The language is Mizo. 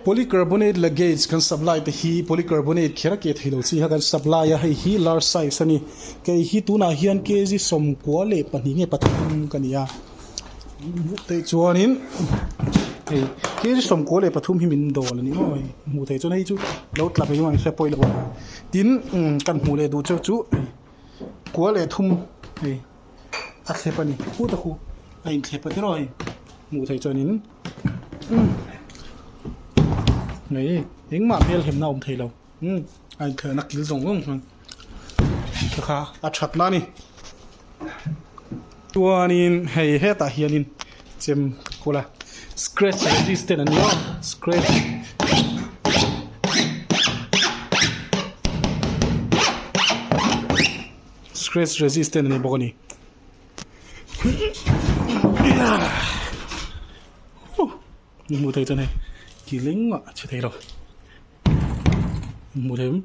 Polycarbonate luggage kan supply te hi polycarbonate kher a ke thei lo chi kha kan supply a, hei hi large size a ni. Kei hi tunah hian kg 92 nge pathum ka ni a, teh chuanin hei kg 93 hi min dawl a ni maw hei hmuh theih chuan hei chu lo tla mai mai se pawilo a, tin kan hmuh leh duh cheu chu kua leh thum hei a thlep a ni khut a khu a inthlep a tiraw hei hmuh theih chuanin. Hei engmah hmel hemna a awm thei lo umm a inthlehna kil zawng zawng chuan te kha a that na a ni chuanin hei hetah hianin chem ka kawl a scratch resistant a ni a scratch scratch resistant a ni bawk a ni. Hmu thei chuan hei ki lengah a chhe thei lo hmu thei em.